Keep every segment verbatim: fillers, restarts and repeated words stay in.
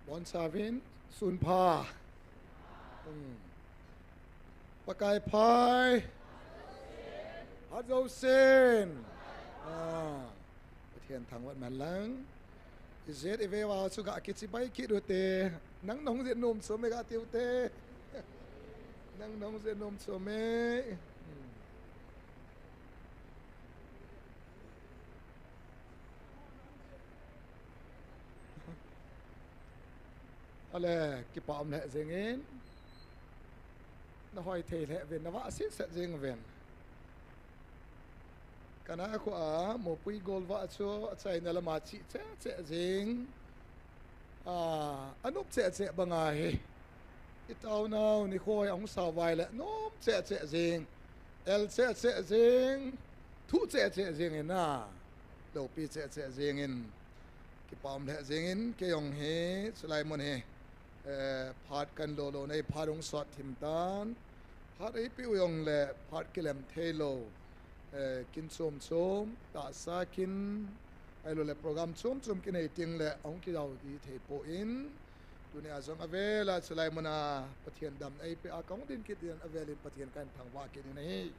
Boncha uvin, sun pha. Hmm. Pakai phai. Hat jousen. Ah. Pathen thangvah hen lang. Ijat ivei uva chu ga kichibai kit ute. Nang nahung jeh nom chom e ga ti ute. Nang nahung jeh nom chom e. Hmm. Ale, kipa um lheh jengin. Nahoi thei lheh uvin, navah sitset jeng uvin. Kana khu a, mopui golvah chu achaina lama chih cheh cheh jeng. A, anop cheh cheh banga hi. I taonau nikho hi ahung sao vai le, nom cheh cheh jeng. El cheh cheh jeng. Thu cheh cheh jeng in a. Loupi cheh cheh jeng in. Kipa um lheh jengin, kei jong hi, chulai mun hi, eh, phat kan lo lo nei, phat hung sot thim tan. Phat eipeh u jong le, phat kilem thei lo, eh, kin chom chom, tahsa kin, ahilou le program chom chom kin nei ting le, ahung kidou di thei poi. Tuni a jong avel a, chulai mun a, Pathen damna eipeh a, kahung ding kit din avel in Pathen kahin thangvah kit in ahi.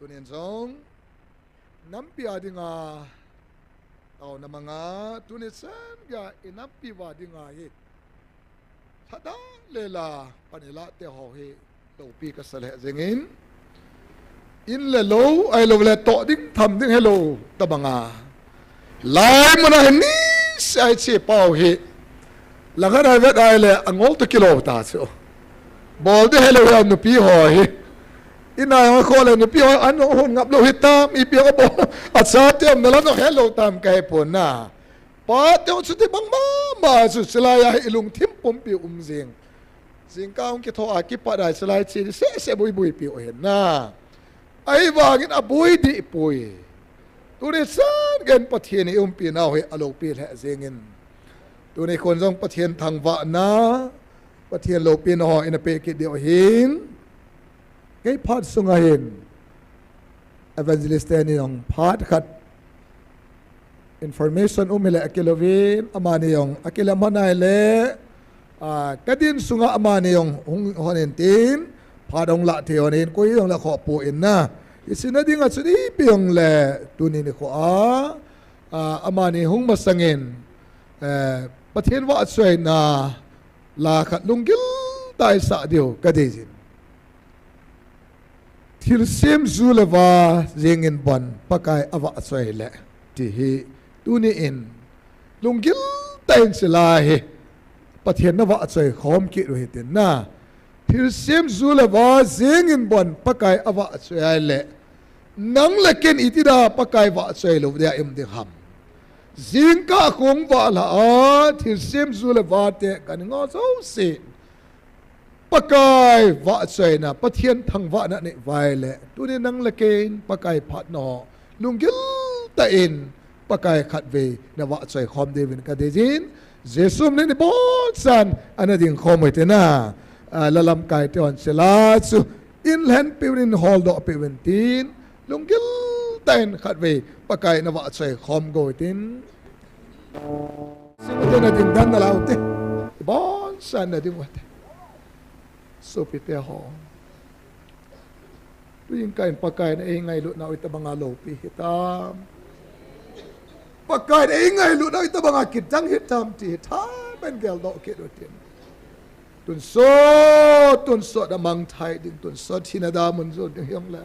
Tunin jong, Nampi a dinga, taona manga, tuni chan geiya i nampi uva dinga hi. Lhadah le la, pan i lah te ho hi, loupi kasa lheh jengin. In le lou, ahilou le toh ding, tham ding helou, tabanga. Lai mun a hi niseh a i che pau hi. Langkhat a vet a ahile, angol toh kilou ta chu. Bol ding helou hi a nupi ho hi. I nai hung kho le nupi ho an hung hon ngap lou hitam, ipi hung bol. Achate umna la jong helou tam kahe pon na. Pate hung chuti bang mama chu chulai a hi i lungthim pumpi um jing. Jingkah hung kitho a kipat a chulai che di seh seh bui bui pi u hen na. Ahivangin abui dih poi. Tuni chan geiyin Pathen in i umpi nau hi aloupi lheh jengin. Tuni khun jong Pathen thangvahna, Pathen loupina ho ina peh kit diu ahin. Kei phat sunga hin Evangelist teni jong phat khat information um hile akilouvin, amani jong akilem hon ahile, ah, kadin sunga amani jong hung hon in tin, phat hung lah thei hon in, koi jong lah khoh poi na. Hiche na dinga chu ipi jong le, tuni nikho a, ah, amani hung masangin, eh, Pathen vahchoina la khat lunggil tah in isah diu kadei jin. Thilsem ju le va jengin bon Pakai avahchoi le ti hi tuni in lunggil tah in chulai hi Pathen na vahchoi khom kit u hitin na. Thilsem ju le va jengin bon Pakai avahchoi le nang le ken iti da Pakai vahchoi lou dia i um ding ham. Jingkah khong vah lah a thilsem ju le va te kan ngah jouse. Pakai vahchoina, Pathen thangvahna nei vai le, tuni nang le kei in Pakai phatna ho lunggil tah in Pakai khatvei na vahchoi khom diuvin kadei jin, Jesu min in ibon chan ana ding khom u hitin na, ah, la lamkai te hon chulai chu in lhen peh uvin, in holdoh peh uvin tin, lunggil tah in khatvei Pakai na vahchoi khom go u hitin. Sing u te na ding dan na lau te. Ibon chan na ding u te. Sopite ho. Tuin kahin Pakai in eingailut nau itobanga loupi hitam. Pakai in eingailut nau itobanga kidang hitam ti hi thapen geldoh kit u hitin. Tonsot, tonsot a mangthai ding, tonsot thina da mun jon ding hijongle.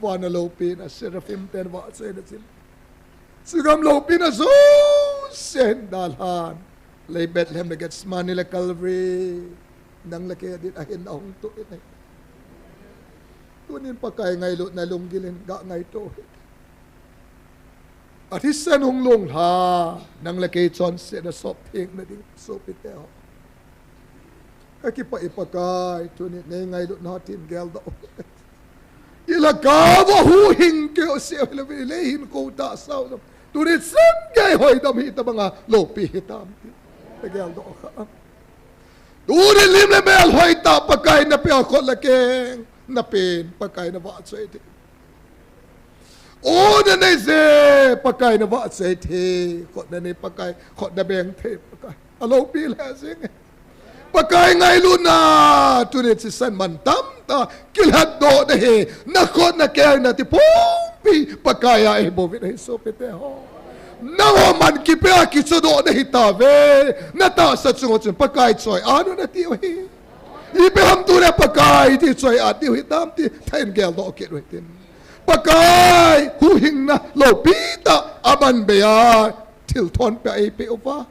Van a loupina seraphim ten vahchoina chun. Chugam loupina jouse ahin dalhan. Lei Bethlehem le Gethsemane le Calvary. Nang le kei a din ahin ahung toh in ahi. Tunin Pakai ngailutna lunggil in ga ngaito u hite. Athisan hung lunglha, nang le kei chonsetna sop thengna ding sopite ho. Kakipah e Pakai, tunin nei ngailutna ho tin geldoh u hite. I lhagao a huhhing keu seh le, i lei hin kou tahsa u jong. Tuni chan gei hoidam hi itobanga loupi hitam ti. Ka geldoh kha. Tuni lim le mel hoitah Pakai na peh a khut le keng na pen Pakai na vahchoi ding. O nanei jeh, Pakai navahchoi thei, khut nanei Pakai, khut nabeng thei Pakai. Aloupi lheh jeng e. Pakai ngailutna, tuni thisan man tamtah kilhatdoh nahi, nakhut nakeng nati pumpi Pakai a eibou uvin ahi sopite ho. Nangho man kipe a kichohdoh nahi tauve, natahsa chunga chun Pakai choi-at un ati u ahi. Ipi ham tuni Pakai ti choi-at diu hitam ti thain geldoh kit u hitin. Pakai huhhingna loupi tah aman bei a thilthon peh a eipeh uva,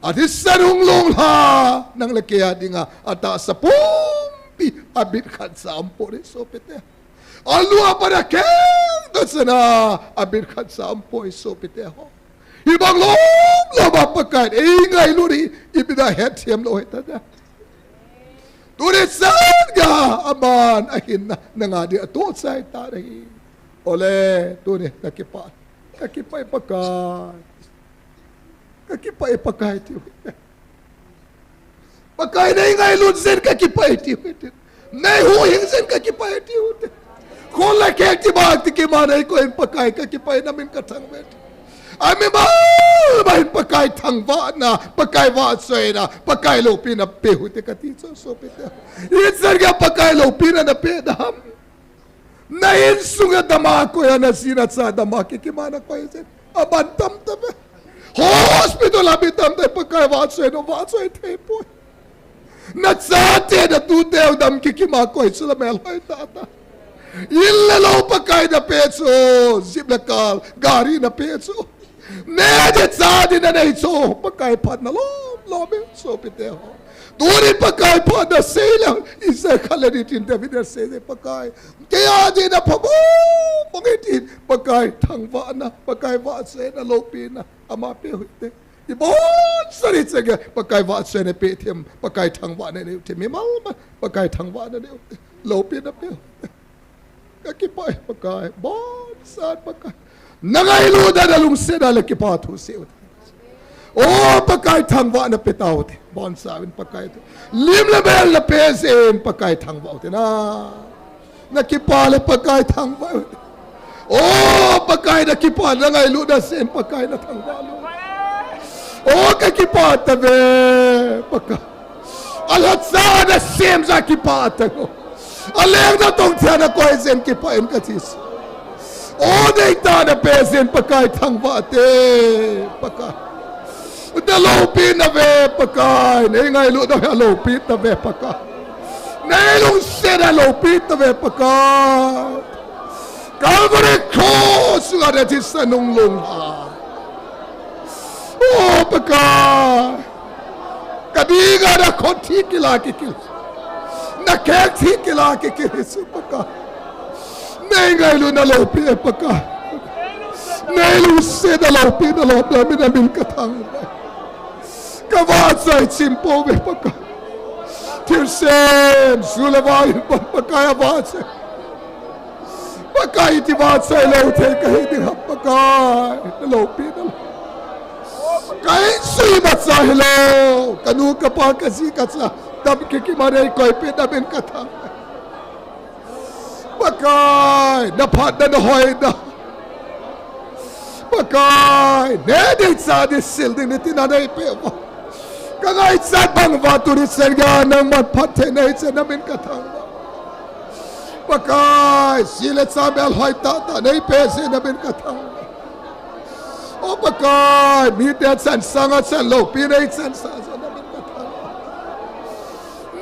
athisan hung longlha nang le kei a dinga atahsa pumpi abit khatcha aumpoi sopite. Alu apan akeng toh chana abit khatcha aumpoi sopite ho. Hibang lom lom a Pakai in eingailut hi ipi dinga hetthem lou hitam. Tuni chan geiya aman ahinna nanga dinga atoh chai tan ahi. Ole, tuni kakipah, kakipah e Pakai. Kakipah e Pakai tiu hite. Pakai neingailut jeh in kakipah e tiu hite. Neihuhhing jeh in kakipah e tiu hite. Khut le keng kimat, kimat neikoi in Pakai kakipah e, namin kathangvah e tiu. Ami mimal mah in Pakai thangvahna, Pakai vahchoina, Pakai loupina pe u hite kati chu sopite. Ichan geiya Pakai loupina napeh dem? Na insunga dama koi a, naji nacha dama kikima nakoi jeh in aban tamtah ve. Hospital a mi tamtah in Pakai vahchoina vahchoi thei poi. Nachate natute u dam kikima koi chu la melhoi tahtah. In le lou Pakai napeh chu, jeep le car, gari napeh chu. Neh ding chah ding nanei chu, Pakai phatna lom lom e sopite ho. Tuni Pakai phatna sei le, Isaiah khat le ni tin David in asei jeh Pakai, kei a dinga pha mong mong e tin, Pakai thangvahna, Pakai vahchoina, loupina ama pe u hite. Ibonchauvin ichan geiya Pakai vahchoina pe them, Pakai thangvahna nei u them, mimal mah Pakai thangvahna nei u them, loupina pe u them. Kakipah e Pakai, bonsah Pakai. Nangailutna, nalungsetna le kipah thu sei u hite. O Pakai thangvahna pe tau hite, bonsah uvin Pakai te. Lim le mel napeh jeh in Pakai thangvah u hite na. Nakipah le Pakai thangvah u hite. O Pakai nakipah, nangailutna jeh in Pakai nathangvah lou. O kakipah tave Pakai. Alhacha nasem jeh a kipah tang o. Aleng natong thei a nakoi jeh in kipah in kati chu. O neitah napeh jeh in Pakai thangvah te Pakai. Naloupi nave Pakai, neingailutna hi aloupi tave Pakai. Neilungsetna aloupi tave Pakai. Calvary cross chunga nathisan hung longlha. O Pakai. Kadinga nakhut thi kila kikil. Nakeng thi kila kikil hi chu Pakai. Neingailutna loupi e Pakai. Neilungsetna loupi, nalom lom in namin kathangvah. Kavahchoi chim pouve Pakai. Thilsem, ju le vai in Pakai avahchoi. Pakai iti vahchoi lou thei kahi ding ham Pakai, naloupi nalou. Ka insung imacha hilou, kanu kapa kaji kacha, dam kikima neikoi peh namin kathang. Pakai, naphatna nahoina. Pakai, neh ding chah ding sil ding nitina neipeh uva, kangaichat bang uva tuni chan geiya nangman phattheina hiche namin kathangvah. Pakai, ji le cha melhoi tahtah neipeh jeh in namin kathangvah. O Pakai, mite chansanga chan loupina eichansah jeh in namin kathangvah.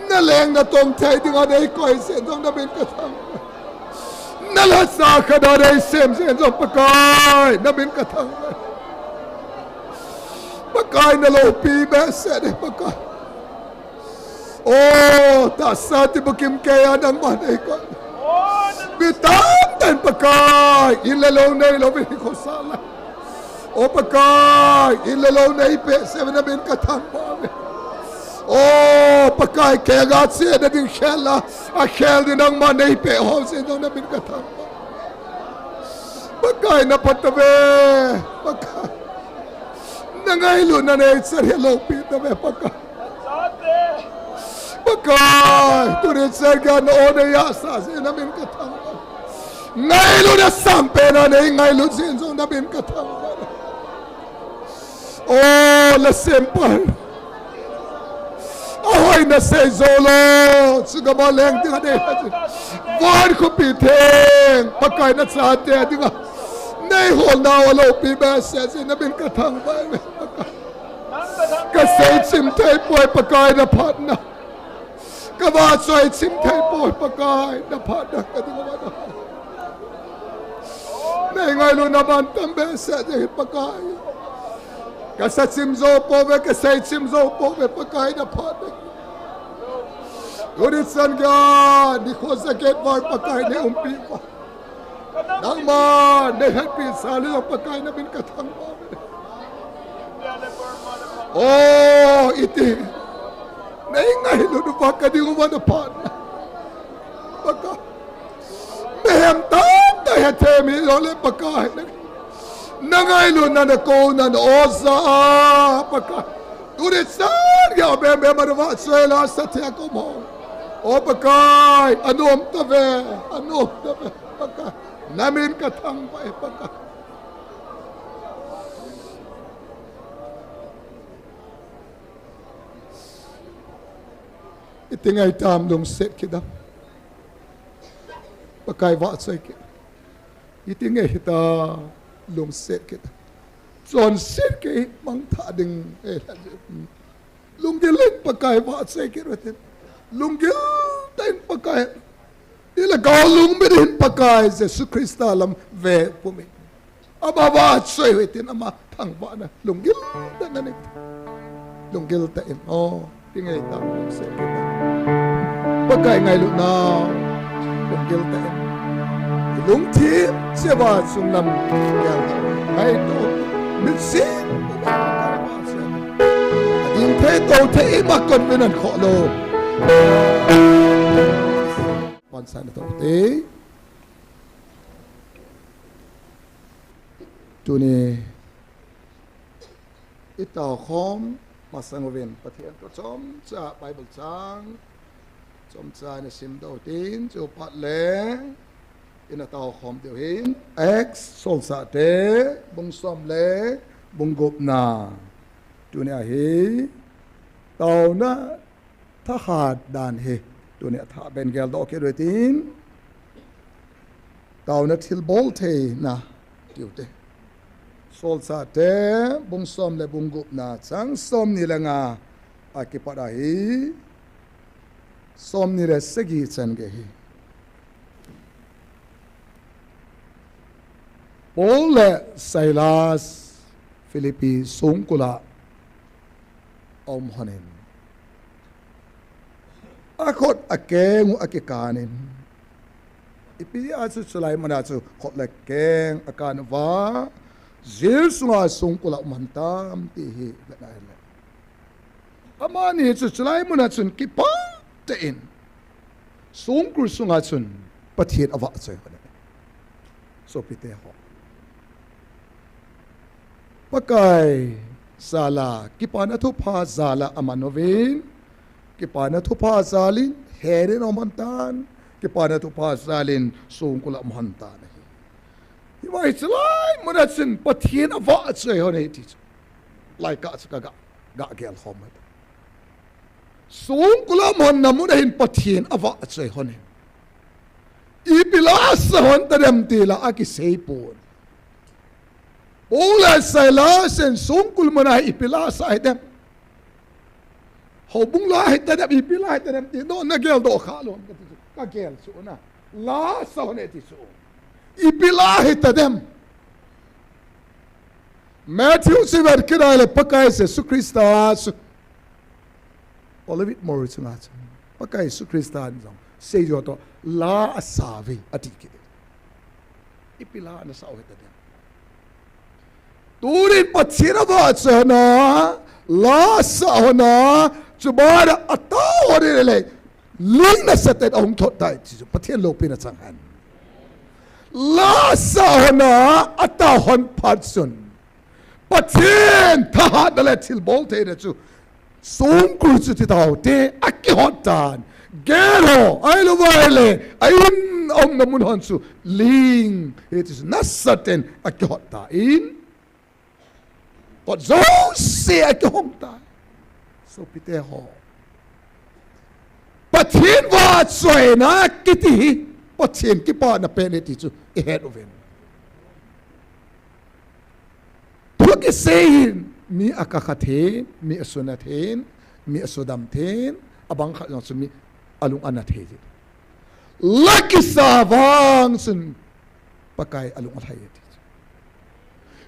Naleng natong thei dinga neikoi jeh in jong namin kathangvah. Nalhacha khat a neisem jeh in jong Pakai, namin kathangvah. Pakai naloupi behseh e Pakai. O, tahsa tibukim keiya nangman neikoi. Mi tamtah in Pakai, in le lou neilouvin hinkho sah lai. O Pakai, in le lou neipeh jeh in namin kathangvah uve. O Pakai, khenga chena ding khel a, akhel ding nangman neipeh ho jeh in jong namin kathangvah. Pakai naphatah uve, Pakai. Nangailutna neichan hi aloupitah uve, Pakai. Pakai, tuni chan geiya na-o neiyahsah jeh in namin kathangvah. Ngailutna sangpen a nei ngailut jing jong na min ka thangvah. O, na sempa. Ahoi na sei jou lou, chugam a leng ding a nei. Van khopi theng, Pakai na chate dinga. Nei holnau alopi behseh jeh in na min ka thangvah e. Ka seichim thei poi Pakai na phatna. Ka vahchoi chim thei poi Pakai na phatna ka ding a. Nei ngailutna mantam behseh jeh in Pakai. Ka seichim jou pouve, ka seichim jou pouve Pakai na phatna. Tuni chan geiya, nikho jaget val Pakai nei umpi uva. Nangma nei hepisa lou Pakai na min ka thangvah e. O, iti. Nei ngailut uva ka ding uva na phatna. Pakai. Mihem tamtah hethem hijongle Pakai. Na ngailutna, na kouna, na oja a Pakai. Tuni chan geiya bem bem a na vahchoi lasa thei a ka um ho. O Pakai, anom tave, anom tave, Pakai. Na min ka thangvah e Pakai. Iti ngai hitam lungset kit a. Pakai vahchoi kit. Iti ngai hitam lungset kit a. Chonset kei mangthah ding e. Lunggil in Pakai vahchoi kit utin. Lunggil tah in Pakai. Ilhagao lungmit in Pakai Jesu Christa lam ve pumin. Ama vahchoi utin ama thangvahna lunggil tah in nei. Lunggil tah in. O, iti ngai hitam lungset kit a. Pakai ngailutna. Lunggil tah in. Lungthim cheh uva chunglam. Ngaito. Mitsi. Ading thei tou thei ima kon ve nan kho lou. Pansan tou thei. Tuni i taokhom masang uvin Pathen thu chomcha Bible chang chomcha ina sim doh utin, chupat le ina taokhom diu ahin Acts Solchahte bung som le bung gupna. Tuni ahi taona thahat dan hi tuni a thah ben geldoh kit utin, taona thilbol theina tiu te. Solchahte bung som le bung gupna chang somni le nga a kipat ahi, somni le sagi chan gei hi. Paul le Silas Philippi songkul a aum lhonin, akhut akeng u akikanin, ipi a chu chulai muna chu khut le keng akan uva, jail sunga songkul a um lhon tam ti hi vet na ahile. Amani chu chulai muna chun kipah tah in songkul sunga chun Pathen avahchoi lhon e. Sopite ho, Pakai jal a, kipana thupha jal a aman uvin, kipana thupha jal in herin aum lhon tan, kipana thupha jal in songkul a um lhon tan ahi. Hiva hi chulai muna chun Pathen avahchoi lhon e ti chu. Lai kah chu ka ga, ga gel khom e. Songkul a um lhonna muna hin Pathen avahchoi lhon e. Ipi la asa lhon tadem ti la akisei pon. Paul le Silas in songkul muna hi ipi la asa hitadem. Houbung la hitadem, ipi la hitadem ti, no, na geldoh kha lou ham kati chu. Ka gel chu na. La asa lhon e ti chu. Ipi la hitadem. Matthew chu vet kit a le Pakai Jesu Christa chu Olivet Mol chunga chu Pakai Jesu Christa in jong seijuh toh la asa uve ati kit. Ipi la nasa u hitadem. Tunin Pathen avahchoi lhon a, la asa lhon a, chubana atao lhon in le, ling nasatah in ahung thot tai ti chu Pathen loupina chang hen. La asa lhon a, atao lhon phat chun Pathen thahatna le thilbol theina chu songkul chu ti tao te, akihot tan. Gel ho, ahilou vai le, a in aumna mun hon chu ling, hiti chu nasatah in akihot tan, kot jouse akihong tan. Sopite ho, Pathen vahchoina kiti hi Pathen kipana pen ahi ti chu ihet uvin. Thu kisei hin mi akakha thei, mi asunat thei, mi asudam thei, abang khat jong chu mi alung anat thei. Lakisa vang chun Pakai alung alhai e ti chu.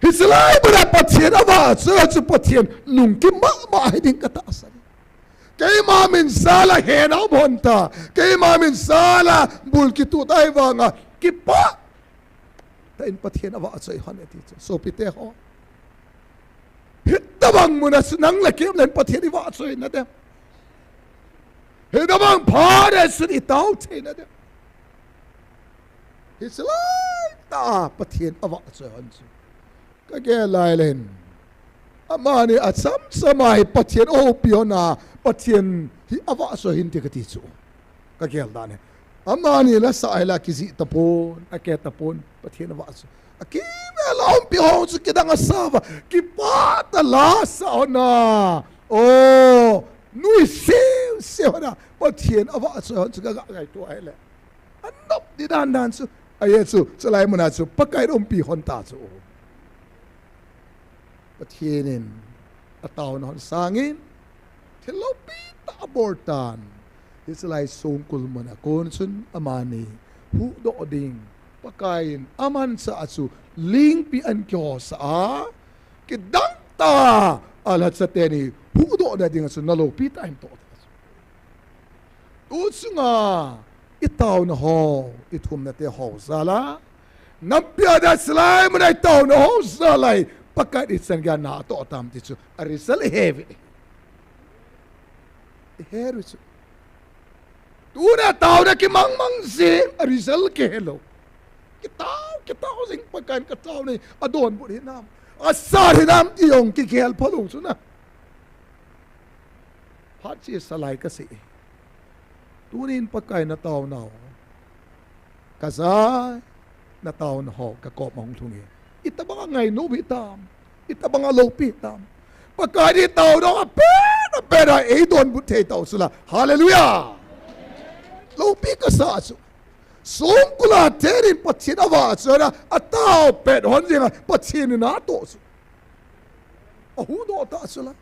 Hiche lai muna Pathen avahchoi chu Pathen lungkim mama hiding katahsan. Keima min jal a hena um hon ta, keima min jal a bul kituh tai vanga kipah tah in Pathen avahchoi hon e ti chu. Sopite ho, hitabang muna chu nang le kei um le hin Pathen ivahchoi nadem? Hitabang phat a chun itao thei nadem? Hiche lai tah a Pathen avahchoi hon chu kagel lai le hin, amani achamcham a hi Pathen ahoupi hon a, Pathen hi avahchoi hinte kati chu. Kagel dan hi, amani la sa hi la kijih tapon, ake tapon, Pathen avahchoi. Akimvel a umpi ho chu kidang asa uva, kipah tah a la sa hon a, o, nui sese hon a Pathen avahchoi hon chu kaga ngaito a ahile, anop di dan dan chu ahi chu. Chulai muna chu Pakai in umpi hon ta chu. Pathen in ataona hon sangin thil loupi tah abol tan. Hiche lai songkul muna kon chun amani huhdoh ding, Pakai in amanchah chu lingpi ahin kihosah a, kidang tah a lhacha teni huhdoh nading a chu naloupi tah ahin toh ta chu. Tu chunga itaona ho, ithumna te ho jal a, nampi a dia hiche lai muna itaona ho jal a hi Pakai in ichan geiya na atoh tam ti chu a result ihe uve. Ihe uve chu. Tuna taona kimang mang jing, a result kihe lou. Kitao, kitao jing, Pakai in kataona hi adonbut hinam, asat hinam ti jong kigel phalou chu na. Phat chesa lai kasei. Tunin Pakai nataonau kajai, nataona ho kakom a hung lhung e. Itobang a ngainom hitam, itobang a loupi hitam. Pakai in itaonau apet apet a eidonbut thei tau chu la. Hallelujah! Loupi kasa chu. Songkul a tenin Pathen avahchoi a, atao pet hon jeng a Pathen in atoh chu. Ahuhdoh ta chu la.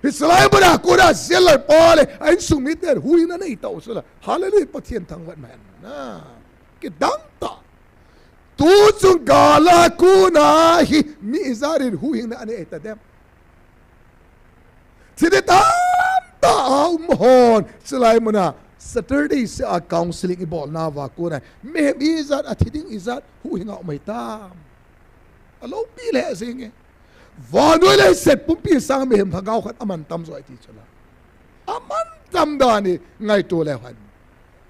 Hiche lai muna kona jel loi pa le a insung miten huhhingna anei tau chu la. Hallelujah, Pathen thangvah in um hen. Na, kidang tah. Tu chung gal a kona hi mi ijat in huhhingna anei tadem? Thil tamtah a um hon, chulai muna Saturday seh a counseling ibolna uva kona mihem ijat, athi ding ijat huhhing a um ahitam? Aloupi lheh jeng e. Vannoi leiset pumpi sang mihem lhagao khat aman tam jo ahi ti chu la. Aman tam dan i ngaito leu hen.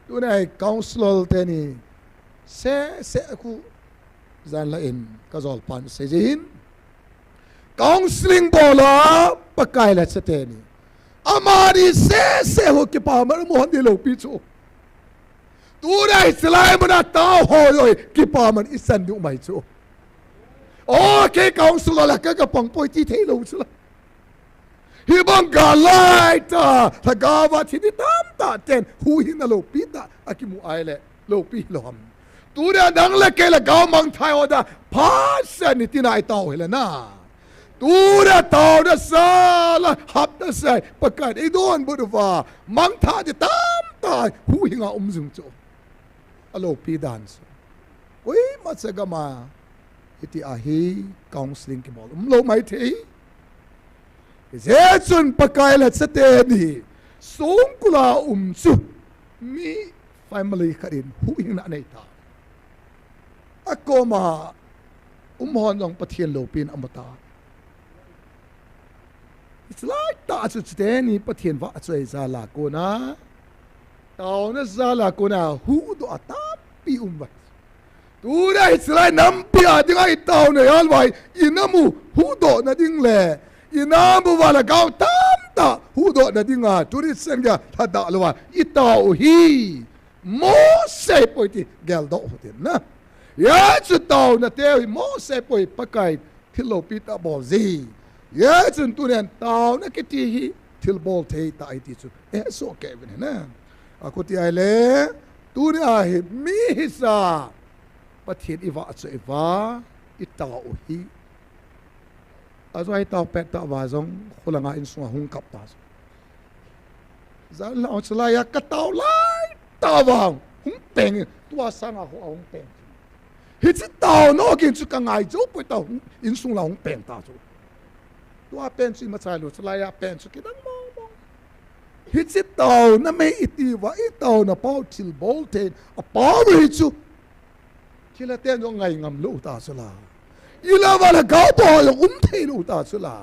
Tuna hi counselor teni seh seh khu jan la in kajolpan sei jin. Counseling bol a Pakai lhacha teni, amani seh seh ho kipaman um hon di loupi chu. Tuna hiche lai muna tao ho jong kipaman ichan ding um ahi chu. O, kei counselor la ka, kapang poi ti thei lou chu la. Hibang gal lai tah, lhagao a thi ding tamtah ten huhhingna loupi tah akimu ahile, loupi hilou ham? Tuna nang le kei lhagao mangthah ho dia phatseh nitin a itao hile na. Tuna taona jal a hapna seh a Pakai in eidonbut uva, mangthah ding tamtah huhhing a um jing chu. Aloupi dan chu. Koima cha gam a hiti a hi counseling kibol umlou maithei. Hijeh chun Pakai lhacha teni songkul a um chu mi family khat in huhhingna anei ta. Akoma um hon jong Pathen loupina amu ta. Hiche lai tah chu chuteni Pathen vahchoi jal a kona, taona jal a kona huhdoh a tampi um uve. Tuna hiche lai nampi a dinga itaona jal uva hi, inam u huhdohna ding le inam uva lhagao tamtah huhdohna dinga tuni chan geiya lhadah louva itao u hi Mose poi ti geldoh u hitin na. Hijeh chun taona teu hi Mose poi, Pakai thil loupi tah bol ji. Hijeh chun tuni a taona kiti hi thil bol thei tah ahi ti chu ihet soh kei uvin ahi na. Akhuti ahile, tuni a hi mi hisa Pathen ivahchoi uva, itao u hi. Ajou a itao pet tah uva jong, kholanga insunga hung kap ta chu. Jan lang chu laiya katao lai tah uva hung peng in, tua sanga ho ahung peng. Hiche taona gin chu kangai jou poi, tao hung, insung la hung peng ta chu. Tua pen chu imacha lou, chu laiya pen chu kidang mong mong. Hiche taona mei iti uva, itaona pao thil bol thei a power hi chu. Thilha ten jong ngai ngam lou u ta chu la. Ilou uva lhagao bol jong um thei lou u ta chu la.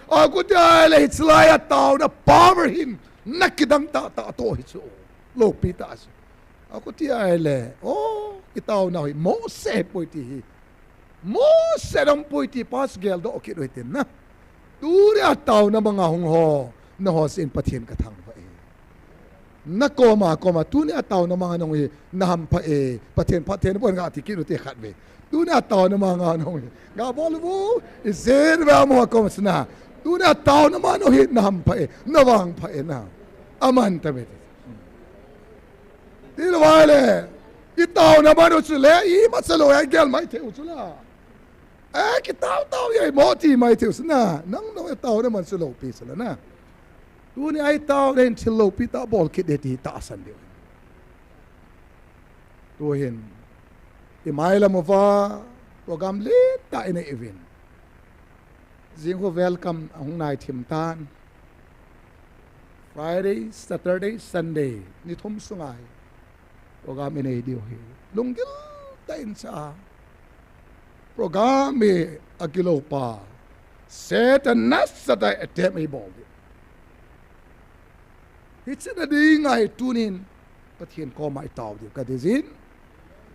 Akhuti ahile hiche laiya taona power hin na kidang tah tah toh hi chu. Loupi tah chu. Akhuti ahile, o, itaona hi Mose poi ti hi. Mose dam poi ti pa chu geldoh kit u hitin na. Tuni a taona manga hung ho, nangho jeh in Pathen kathangvah e. Nakoma, koma, tuni a taona manga nahung hi, nahampha e, Pathen phatthei naboh in gati kit u hite khatvei. Tuni a taona manga nahung hi, gabol uvo, ijeh inem mo koma chu na. Tuni a taona manga nahung hi, nahampha e, navangpha e na. Aman tave. Tilou ahile, itaona man u chu le, imacha lou a igel mai thei u chu la. E, kitao tao e, mo ti mai thei u chu na. Nang nahung itaona man chu loupi chu la na. Tuni a itaona hin thil loupi tah bol kit ding ti tahsan diu. Tuhin, imai lam uva, program lentah inei uvin. Jing khu welcome ahung nai thim tan. Friday, Saturday, Sunday, ni thum sunga hi program inei diu hi. Lunggil tah in cha. Program hi agilou pa, Satan nasatah in attempt eibol diu. Hiche na dinga hi tunin Pathen koma itao diu kati jin.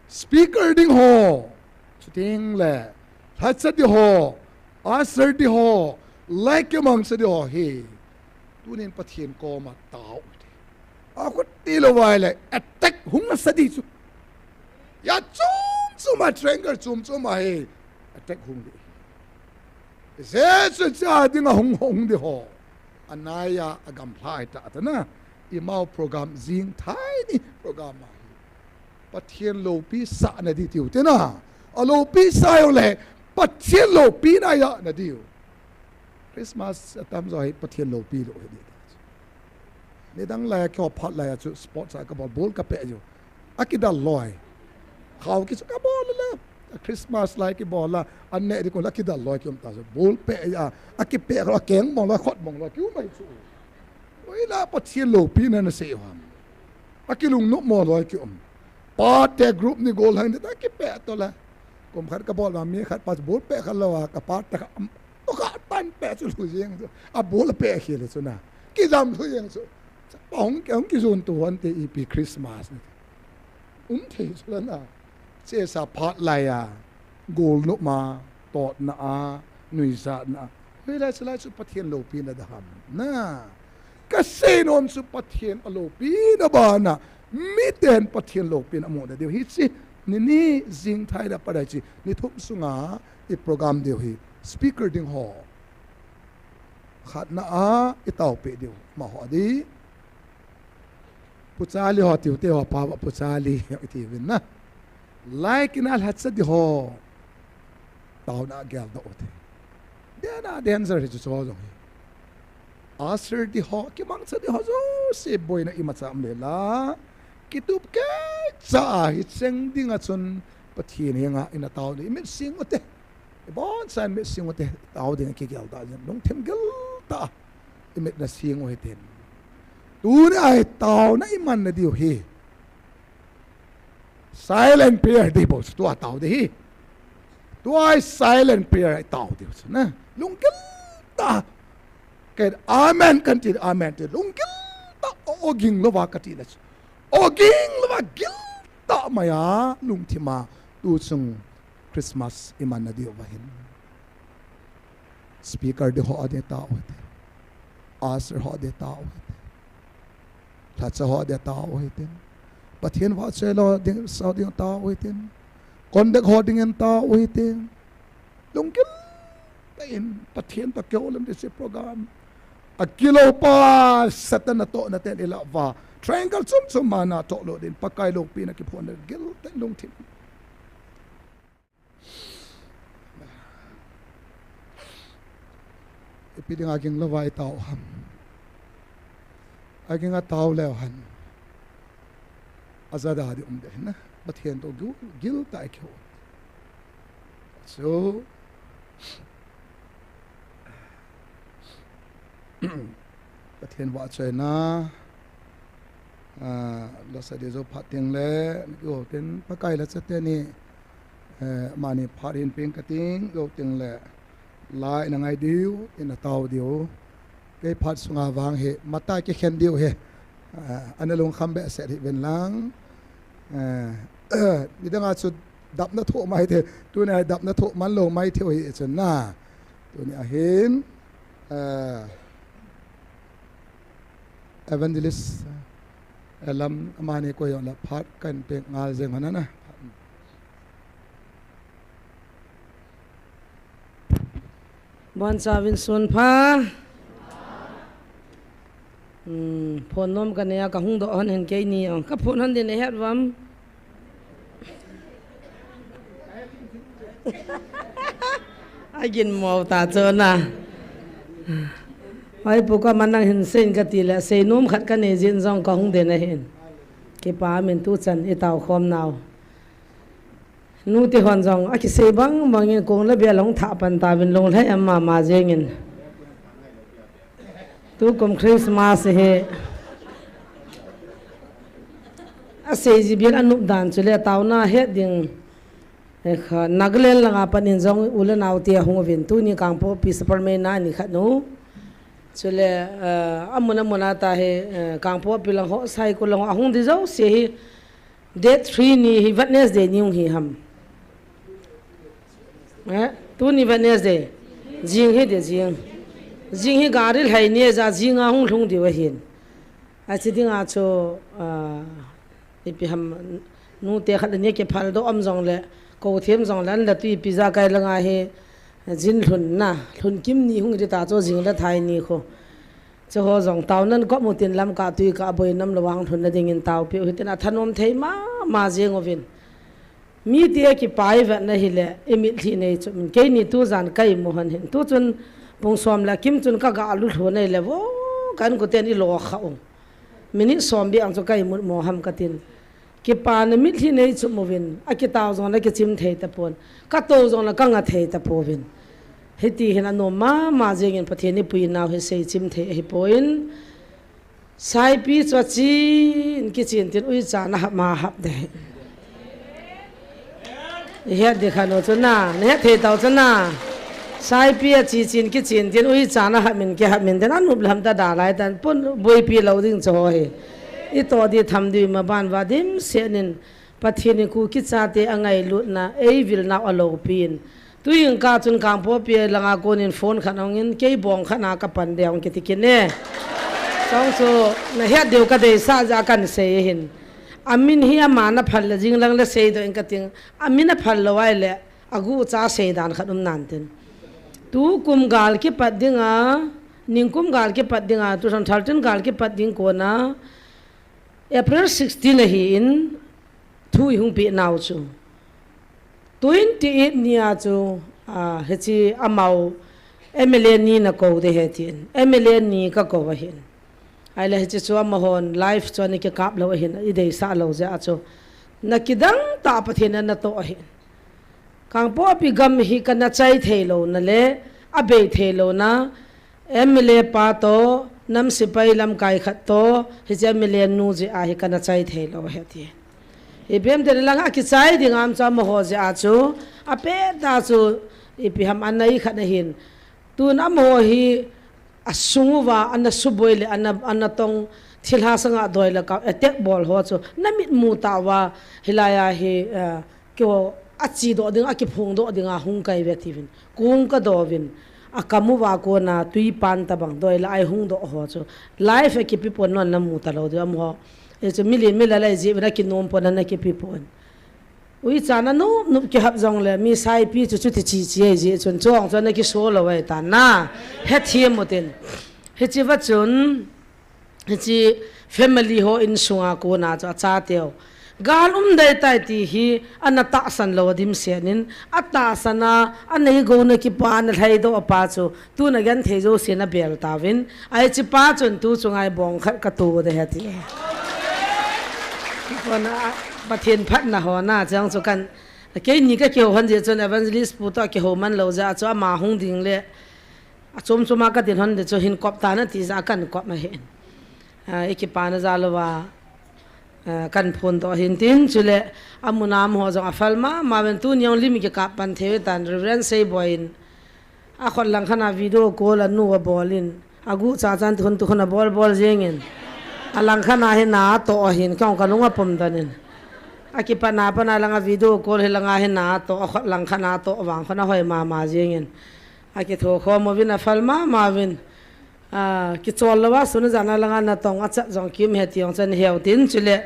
Speaker ding ho, chuteng le lhacha ding ho, usher ding ho, lai kimangcha ding ho hi tunin Pathen koma tao u hite. Akhuti lou uva ahile attack hung nasa ding chu. Ijat chom chom a, triangle chom chom a hi attack hung ding. Jesu cha dinga hung hung ding ho, anaiya agamlha ahi tah tah na. Imau program jing thai ni program ahi. Pathen loupi sah na ding tiu te na. Aloupi sah jongle Pathen loupi na ahi na diu. Christmas atam jo hi Pathen loupi lou hi ding. Nidang lai a keiho phat lai a chu sports a kabol, ball kapeh jiu. Akidal loi. Khao kichu kabol le. Christmas lai kibol a, an neh ding kon la kidal loi kium ta chu. Ball peh a, akipeh a, akeng mong loi, khut mong loi kium ahi chu. Hoilai Pathen loupina nasei u ham. Akilungnop mong loi kium. Pate group ni gollhang ding ta kipeh to la. Kum khat kabol ma mi khat pa chu ball peh khalou a, ka pate khat, am, to khat pan peh chu lhu jeng chu. A ball peh khel chu na. Kijam lhu jeng chu. Chapa hung ki, hung kijon tu hon te ipi Christmas ni. Um thei chu la na. Chesa phat lai a, golnop ma, totna a, nuijatna a. Hoilai chu lai chu Pathen loupina da ham. Na. Kasei nom chu Pathen aloupina bana, miten Pathen loupina amu na diu. Hiche, ni ni jing thai da pa dai chi, ni thum sunga, i program diu hi, speaker ding ho. Khatna a, itao peh diu, amaho ding. Pu Charlie ho tiu te ho pa va Pu Charlie iti uvin na. Lai kina lhacha ding ho. Taona geldoh u te. Dena danger hi chu cho jong hi. Usher ding ho, kimangcha ding ho jouse boina imacha um le la. Kitup keicha a hi cheng dinga chun Pathen henga ina tao ding. Imit sing u te. Ibon chan mit sing u te, tao ding kigel ta jin, lungthim gel ta. Imit na sing u hitin. Tuni a hi taona iman na diu hi. Silent prayer ding bou, tua tao ding hi. Tua hi silent prayer tao diu chu na. Lunggil ta. Ken amen kan ti, amen ti. Lunggil ta, o, oging louva kati le chu. Oging louva gil ta maiya, lungthima. Tu chung Christmas iman na diu va hin. Speaker ding ho ading tao hite. Usher ho ading tao hite. Lhacha ho ading tao hite. Pathen vahchoi lou ding, sao ding tao u hitin. Conduct ho dingin tao u hitin. Lunggil tah in Pathen toh kihoulim ding hiche program. Akilou pa Satan natohna ten ilah uva, triangle chom chom mana tohlut ding, Pakai loupina kiphonna gil tah in lungthim. Ipi dinga ging louva itao ham? Aginga tao leu hen, ajada ding um ding ahi na. Pathen toh gil, gil tah a kihou. So, Pathen vahchoina, ah, lasa ding jou phat teng le, kihou tin, Pakai lhacha teni, eh, amani phat hin peng kating, jou teng le, la ina ngai diu, ina tao diu. Kei phat sunga vang hi, mata kikhen diu hi. Ah, ana lungkham behseh hih uvin lang. Eh, nidanga chu dapna thoh mai thei, tuni a dapna thoh man lou mai thei u hi chun na. Tuni a hin, eh, Evangelist, eh, lam amani koi jong le phat kan peng ngal jeng hon na. Bonchauvin sun pha. Hmm, phone nom kanei a kahung doh hon hin keini jong. Ka phone hon din nahet uvam. Aginmo ta chu na. Hoi pu ka manang hin seiyin kati le, seinom khat kanei jin jong kahung din ahin. Kipa min tuchan itao khom nau. Nute hon jong akisei bang bangin kong le bel hung thah pan tauvin lunglhai um mama jengin. Tukum Christmas hi asei ji bel anop dan chule taona het ding. Eh, kha, Nagaland langa panin jong u le nao te ahung uvin tuni Kangpokpi Superman na ni khat nu. Chule, eh, amun amun a ta hi, eh, Kangpokpi lang ho, Saikul lang ho, ahung di jouse hi. Date three ni hi Wednesday ni hung hi ham. Eh, tuni Wednesday. Jing hi de jing. Jing hi gari lhai ni ja jing a hung lhung diu ahin. Achi dinga chu, ah, ipi ham nute khat ni kiphal doh um jong le, kou them jong le, an la tui pi ja kai langa hi, jin lhun na, lhun kim ni hung di ta chu jing le thai ni khu. Chu ho jong tao nan kop mu tin lam ka tui ka boi nam lo vang lhun na dingin tao piu hitin a thanom thei mama jeng uvin. Mi ti a kipai vet na hile, i mitlhi nei chu min. Keini tujan kai mu hon hin. Tu chun pung som le kim chun ka ga lu lhu nei le vo kan ku ten i lo kha u. Minute som bi ang chu kai mut mo ham ka tin. Kipa na mitlhi nei chu mu vin. A kitao jong le kichim thei ta pon. Ka to jong le ka nga thei ta po vin. Hiti hin a nom mama jeng in Pathen i pui nau hi sei chim thei ahi pon. Saipi chu a chin, kichin tin ui chan a hap ma hap de. I het di kha no chu na, na het thei tau chu na. Saipi a chi chin, kichin tin ui chan a hap min, ki hap min den a nup lam ta da lai tan pun buipi lo ding chu ho hi. I to di tham di ma ban va dim se nin Pathen in Kuki chate a ngailutna, ei vilna a lopi in. Tuin ka chun Kangpokpi langa konin phone khat hongin, kei bong khat na ka pan de hong kiti kine. Chong chu, na het diu ka deisah ja kan sei hin. A min hi ama na phal le jing lang le sei doh in ka ting. A min a phal lo ai le, a gu cha sei dan khat um nan tin. Tukum gal kipat dinga, ningkum gal kipat dinga, two thousand thirteen gal kipat ding kona, April sixteen ahi in, thu i hung pe nau chu. Twenty eight ni a chu, ah, hichi amau M L A ni na kou de he tin. M L A ni ka kou ahin. Ai le hichi chu amahon live chu ani kikap lo ahin, i deisah lo jeh a chu. Na kidang ta Pathen in na to ahin. Kangpokpi gam hi ka na chai thei lo na le, a bei thei lo na, M L A pa to, nam sipai lamkai khat to, hiche M L A nu jeh a hi ka na chai thei lo he ti. Ipi ham ti le lang a kichai ding am chu amaho jeh a chu, a pe ta chu, ipi ham a nai khat ahin. Tun amaho hi, a sung uva, ana suboi le, ana, ana tong, thilha sanga doi le ka, attack bol ho chu, na mit mu ta uva, hilai a hi, eh, Keiho a chi doh ding, a kiphong doh ding a hung kai ve tivin. Kung ka dovin. A kamu va kona tui pan tabang doi la ai hung doh ho chu. Live a kipi pon non na mu ta lo diu amaho. Hichu milen milal ahi jeh uvin akinom pon ana kipe pon. Uicha na nop nop kihap jongle mi saipi chu chuti chi chi ahi jeh chun chuong chu ana kiso lou ahi tan na. Hethem utin. Hiche va chun, hiche family ho insunga kona chu achateu gal um dei tai ti hi ana tahsan lou a dimset in, atahsan a, anei gou na kipa ana lhaidoh a pa chu, tun agenthei jouse ana bel tauvin, ahi hiche pa chun tu chunga hi bong khat kato ding ahi ati. Kona Pathen phatna ho na chang chu kan, keini kakihou hon jeh chun Evangelist pu toh kihou man lou jeh a chu ama hung ding le, achom chom a kadin hon jeh chu hin kop tan ati jeh a kan kop ahin. Ah, i kipana jal uva, ah, kan phondoh ahin tin, chule amun a amaho jong aphal mama uvin, tuni jong lim kikap pan thei u tan, Reverend Seiboi in akhut langkhat a video call anu abol in, aguh cha chan tukhun tukhun abol bol jeng in, alangkhat a hi na atoh ahin, kei jong kalung apum tan in, akipatna pat a langa video call hi langa hi na atoh, akhut langkhat a atoh vang khun ahoi mama jeng in, akitho khom uvin aphal mama uvin. Ah, kichol lou a sun a jan a langa natong achat jong kium ahi ti jong chu ahin heu tin, chule,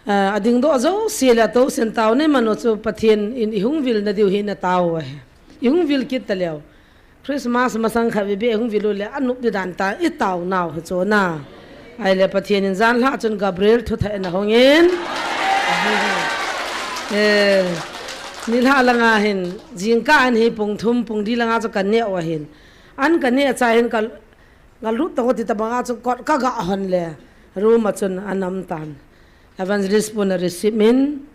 ah, adingdoh jouse le atousen tao nei man u chu Pathen in ihung vil nadiu hi natao u ahi. Ihung vil kit taleu. Christmas masang khat veve ihung vil u le anop di dan ta itao nau hi chu na. Ahile Pathen in janhi a chun Gabriel thuthah in ahung in. Eh, nilhah langa hin, jingkah a hin pung thum, pung li langa chu kaneh u ahin. An kaneh a cha hin ka, kalut tong u ti tabang a chu kot kaga hon le, room a chun anam tan. Evangelist pun areceive in,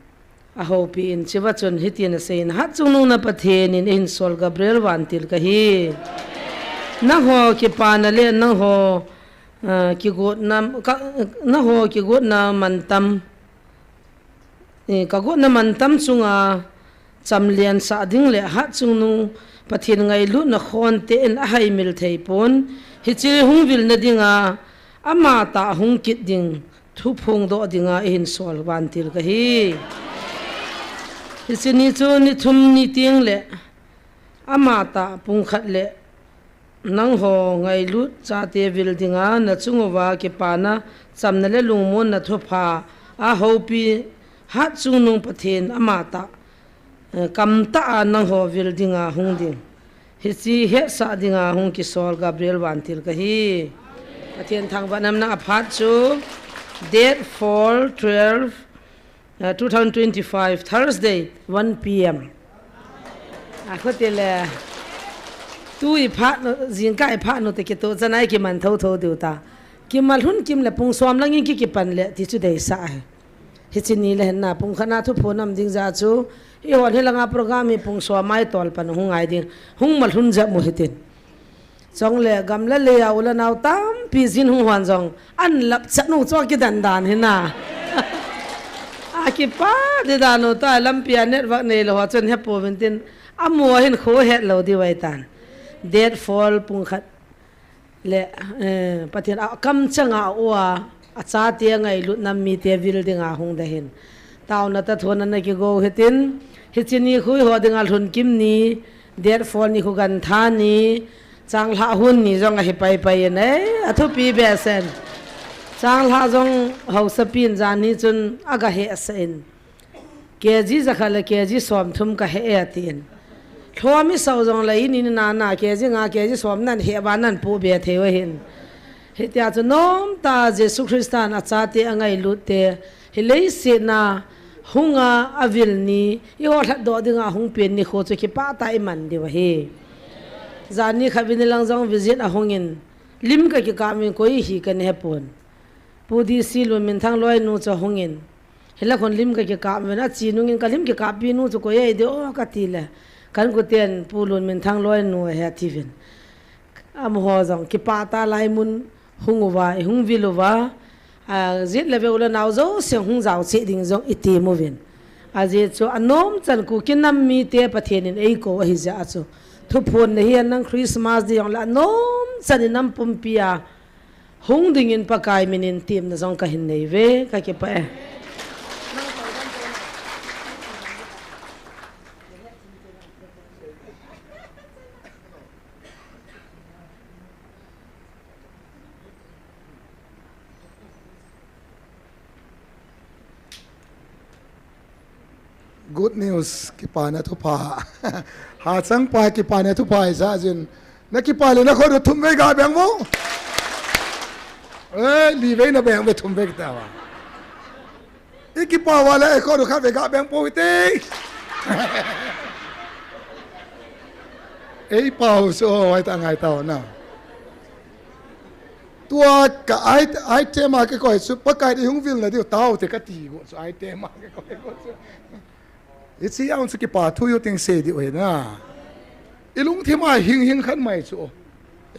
ahoupi in, hichea chun hitin asei in, Hatchungnung na Pathen in eihin sol Gabriel vantil kahi. Nangho kipana le nangho, ah, kigotna, ka, nangho kigotna mantam, eh, kagotna mantam chunga chamlensah ding le Hatchungnung Pathen ngailutna khonte in ahaimil thei pon, hiche hung vilna dinga, amatah hung kit ding, thu phongdoh dinga eihin sol vantil kahi. Hiche ni chu ni thum ni teng le, amatah pung khat le, nangho ngailut chate vil dinga, nachung uva kipana, chamna le lungmonna thupha ahoupi, Hatchungnung Pathen amatah, eh, kamtah a nangho vil dinga hung ding. Hiche hetsah dinga hung kisol Gabriel vantil kahi. Pathen thangvahna um in, aphat chu date four twelve, uh, two thousand twenty-five, Thursday, one P M. Akhuti le, tu iphat nu, jingkah iphat nu te kitoh chan a ikiman thotho diu ta. Kimalhun kim le pung som lang in ki, kipan le, ti chu deisah ahi. Hiche ni le hin na, pung khat na thuphon um ding jeh chu, eihon hilanga program hi pung som a itol pan hung ngai ding, hung malhun jep u hitin. Chule gam le lei a u le nao tampi jin hung hon jong, an lap chat u chu kidan dan hi na. Akipah di dan u ta, lampi a network neilou ho chun hepouvin tin, amu a hin kho het lou diu ahi tan. Date four pung khat le, eh, Pathen a kamchang a u a, achate ngailut nam mite vil dinga hung ding ahin. Taona toh thona na kigo u hitin, hiche ni khu eiho dinga lhun kim ni, date four ni khu gantha ni, changlhah hun ni jong ahi pai pai in, eh, athupi behseh in. Changlhah jong haosapi in janhi chun aga hehsah in. K G jakhat le K G somthum kahe e atin. Lhom isah u jongle ini ni nana K G nga K G som nan he uva nan pu be thei u ahin. Hitia chu nomtah a Jesu Christan achate angailut te, hi leiset a hunga avil ni, eiho lhatdoh dinga hung pen nikho chu kipah tah a iman diu ahi. Janhi khat vin lang jong visit ahung in, lim kakikap uvin koi hi kana hepon. Pu D C Lunminthang loinu chu ahung in, Hilai khun lim kakikap uvin, ache nungin ka lim kikappi nu chu koi ahi di o kati le, ka inkoten Pu Lunminthang loinu ahi atiuvin. Amaho jong kipah tah a lai mun hung uva, ihung vil uva, a, jet le ve u le nao jouse hung jao cheh ding jong item uvin. Ajeh chu anom chan Kuki nam mite Pathen in eikou ahi jeh a chu. Thuphon nahi a nang Christmas di jong le anom chan in nam pumpi a hung dingin Pakai minin temna jong kahin nei uve, kakipah e. Good news, kipana thupha. Hachang pa kipana thupha ijat jin. Na kipa le na khut u thum vei ga beng vo. Eh, li vei na beng ve, thum vei ta va. I kipa uva le, eh, khut u khat vei ga beng pou hite. Ei pau so, ai ta ngai tau na. Tua ka ai, ai tema ke koi su, Pakai di hung vil na diu tau te ka ti go su, ai tema ke koi go su. Hiche a um chu kipa thu u ting sei diu ahi na. I lungthim a hing hing khat mai chu.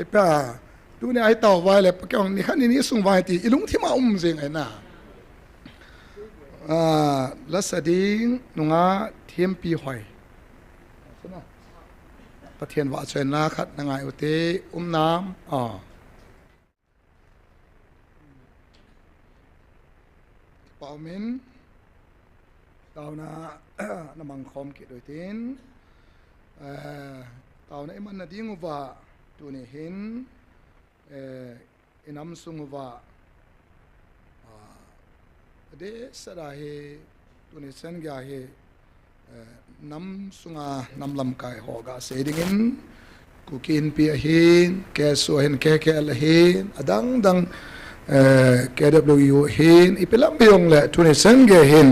Epa, tuni a hi tao vai le, pa kei ni khat ni ni sung vai ti, i lungthim a um jing ahi na. Ah, la sa ding, nunga thempi hoi. Pathen vahchoina khat na ngai u te, um nam. Ah. Kipa um in, taona na mang khom kit u hitin, eh, taona i man na ding uva, tuni hin, eh, i nam sung uva, ah, adeh seh a hi, tuni chan geiya hi, Eh, nam sunga nam lamkai ho ga sei dingin, Kuki Inpi ahin, K S O ahin, K K L ahin, adang dang, eh, K W U ahin, ipi lam hijongle, tuni chan gei hin,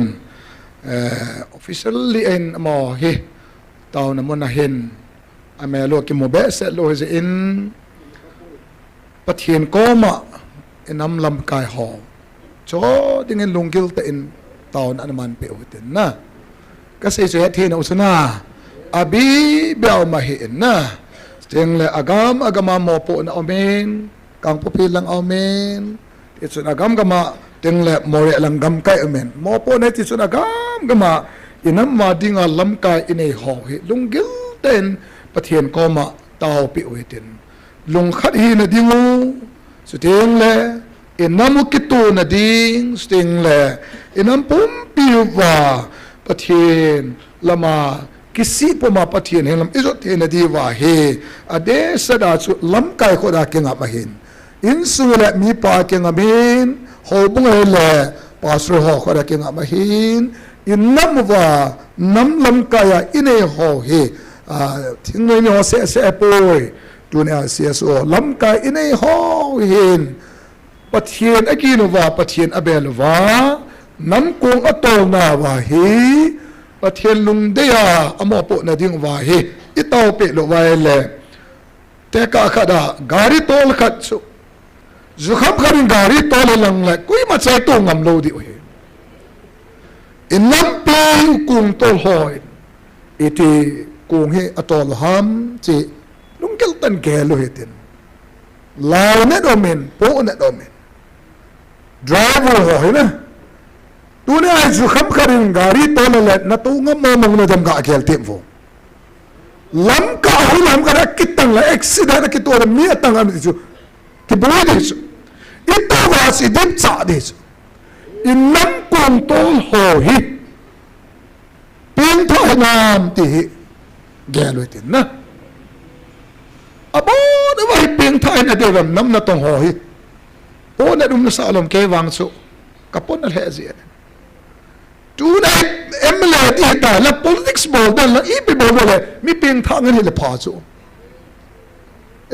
eh, officially in amaho hi, taona mun ahin, amel u kimu behseh lou hijeh in, Pathen koma i nam lamkai ho chu dingin lunggil tah in taona ana manpeh u hitin na. Ka sei chu hetthei nau chu na. Abi bia um ahi in na. Chuteng le agam agam a mopohna um in, Kangpokpi lang um in, tichun agam gam a, chuteng le Moreh lang gamkai um in. Mopohna tichun agam gam a, i nam a dinga lamkai i nei ho hi lunggil tah in Pathen koma taopeh u hitin. Lungkhat hina ding u, chuteng le, i nam u kitohna ding, chuteng le, i nam pumpi uva, Pathen lama, kisih puma Pathen henglama i jot theina diuva hi, adeh seh a chu lamkai khut a kingam ahin. Insung le mipa kingam in, houbung le pastor ho khut a kingam ahin, i nam uva, nam lamkai a i nei ho hi, ah, thingnoi mi ho seh seh poi, Tuni a C S O lamkai i nei ho hin, Pathen a kin uva, Pathen a bel uva, nam kong a tolna uva hi, Pathen lungdei a, a mopohna ding uva hi, i taopeh lou uva le, tekah khat a, gari tol khat chu, jukham khat in gari tol a lang le, koima chai to ngam lou diu hi. I nam peng kong tol ho hin, iti kong hi a tol u ham, chi lunggil tah in gel u hitin. Lainat um in, pohnat um in. Driver ho hi na. Tuni a hi jukham khat in gari tol a le, na to ngam mong mong na dem ga gel tem vo. Lamkai a hi lamkai a kitang le accident a kito le mi a tang a mi chu. Kiboi ding chu. I to va si dim cha ding chu. I nam kong tol ho hi. Pengthah hinam ti hi gel u hitin na. Abon uva hi pengthah hina diu vem nam natong ho hi. Pohnat um nasa lom kei vang chu. Ka pohnat lheh jeh in. Tuna M L A ti hita la politics bol dan la ipi bol bol le mi pengthah ngen hile pha chu.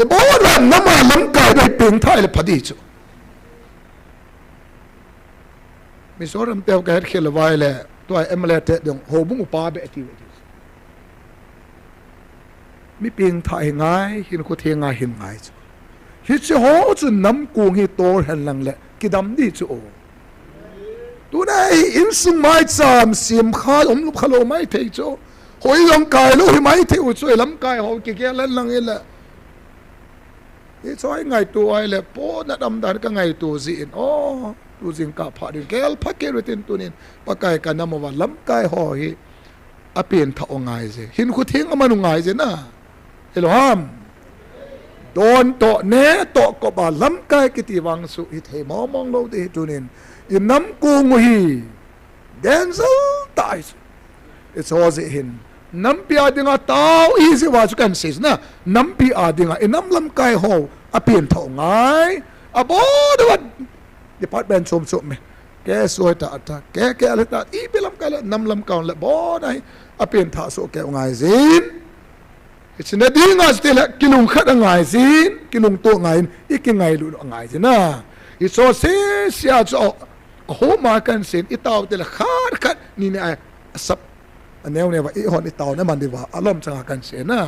Ibon uva nam a lamkai dei pengthah hile pha ding chu. Mizoram teu ka het khel uva le, tua M L A te ding, houbung upa beh ti ve ti. Mi pengthah hi ngai, hinkho theng a hin ngai chu. Hiche ho chu nam kong hi tol hen lang le, kidam ding chu o. Tuna hi insung maicham, sem kha, um lup kha lou maithei chu. Hoi jong kai lou hi maithei u chu, lamkai ho kigel hen lang le. Hichu i ngaito u ahile, pohnat um dan ka ngaito jeh in, o, tu jingkah phat in, gel pha kei u hitin tunin, Pakai ka nam uva lamkai ho hi, a pengthah u ngai je. Hinkho theng a man u ngai je na. Hilou ham. Don toh, neh toh, kop a lamkai kiti vang chu, hithei mong mong lou ding hi tunin. I nam kong u hi. Danger tah ahi chu. Hichu jeh hin. Nampi a dinga tao ihi jeh uva chu kan sei chu na. Nampi a dinga i nam lamkai ho a pengthah u ngai. Abon uva department chom chom mi. Ke suai ta ta, ke ke ale ta, ipi lamkai le, nam lamkai le, bon ahi, apen thah soh kei u ngai jin. Hiche na dinga chu tile, kilungkhat angai jin, kilungto ngai jin, ikingailut angai jin a. Hiche sese a chu, ahoma kan sen, itao tile, khat khat, ni ni a, asap, aneo neo va, ihon itao na man diuva, alom changa kan sen a.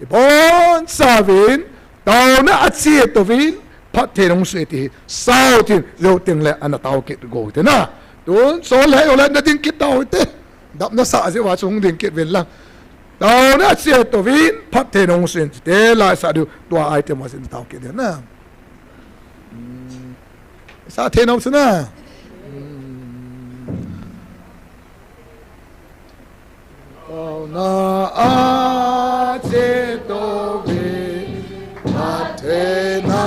Ibon chauvin, taona ache touvin, phattheina hung soh e ti hi, sao tin, jou teng le, ana tao kit go te na. Tun, sol le, ole, na ding kit tao te. Dap na sa, jeh uva chu hung ding kit uvin lang. Taona ache touvin, phattheina hung soh in, te la sa diu, tua ai te ma sin tao kit na. Hmm. Sa thei nom su na. Hmm. Taona ache touvin, phattheina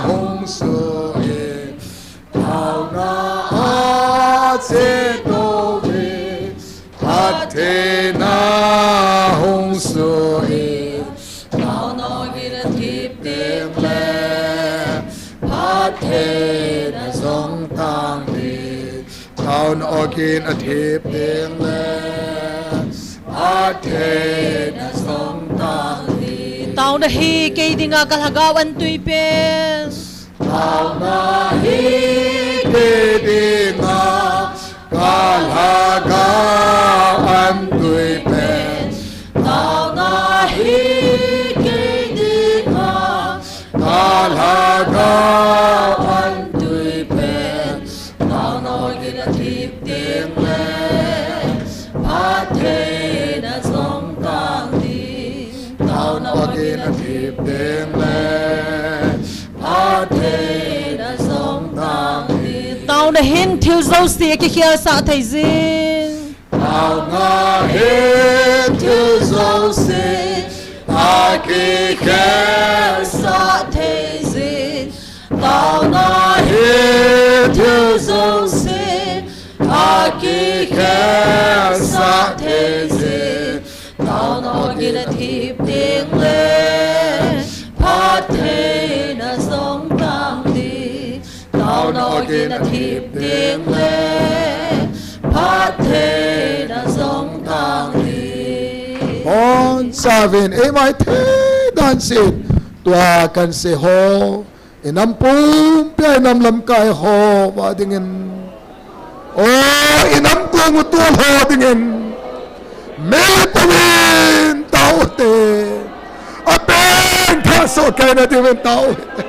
hung soh in. Taona ache touvin, phattheina hung soh in. Taona ogin athip teng le, phattheina jong tang ding. Taona ogin athip teng le, phattheina jong tang ding. Taona hi kei dinga ka lhagao an tui pen. Taona hi kei dinga ka lhagao an tui pen. Taona hi kei dinga ka lhagao an tui pen. Taona ogin athip teng le, phattheina jong tang ding. Taona ogin athip teng le, phattheina jong tang ding. Taona hin thil jouse akikhelsah thei jin. Taona hin thil jouse akikhelsah thei jin. Taona hin thil jouse akikhelsah thei jin. Taona ogin athip teng le, phattheina jong tang ding. Taona ogin athip teng le, phattheina jong tang ding. Bonchauvin, eima ithei dan seh in, tua kan seiho, inam pumpia, inam lamkai ho, va dingin. O, inam kong u tol ho dingin. Mel pumin tao te. Apen thah soh kei na diuvin tao te.